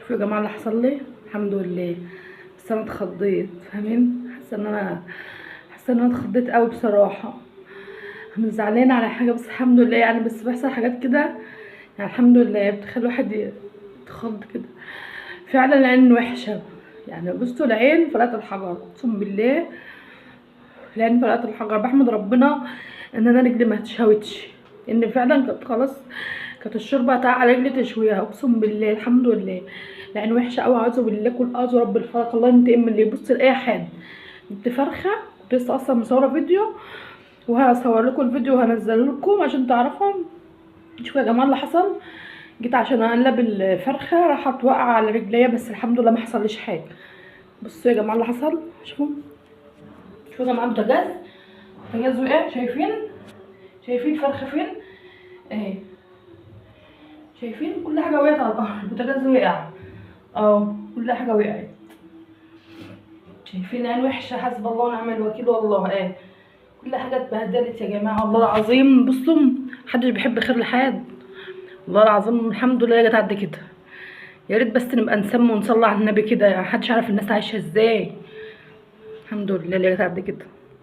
شوفوا يا جماعة اللي حصل لي، الحمد لله بس انا اتخضيت، فاهمين؟ حاسه ان انا اتخضيت قوي بصراحة. مش زعلانة على حاجة بس الحمد لله يعني، بس بيحصل حاجات كده يعني الحمد لله بتخلي الواحد يتخض كده فعلا. العين وحشة يعني، بصوا العين فلقت الحجر، اقسم بالله العين فلقت الحجر. بحمد ربنا ان انا رجلي ما اتشوتش، ان فعلا كانت خلاص، كانت الشوربة هتقع على رجلي تشويها، اقسم بالله. الحمد لله العين وحشة قوي، اعوذ بالله كل اعوذ رب الفلق، الله ينتقم من اللي يبص لاي حد. جبت فرخة، كنت لسه اصلا مصوره فيديو، وهصور لكم الفيديو وهنزله لكم عشان تعرفوا. شوفوا يا جماعة اللي حصل، جيت عشان اقلب الفرخه راحت واقعه على رجليا، بس الحمد لله ما حصليش حاجة. بصوا يا جماعة اللي حصل، شوفوا شوفوا يا جماعة البوتاجاز، البوتاجاز وقع، شايفين؟ شايفين الفرخه فين؟ اهي، شايفين كل حاجة وقعت على الارض، البوتاجاز وقع اهو، كل حاجة وقعت. شايفين عين وحشة، حسب الله ونعم الوكيل والله. اهي كل حاجة اتبهدلت يا جماعة والله العظيم. بصوا محدش بيحب خير لحد والله العظيم. الحمد لله جت عد كده، يا ريت بس نبقى نسمي ونصلي على النبي كده، يعني محدش عارف الناس عايشه ازاي. الحمد لله اللي جت عد كده.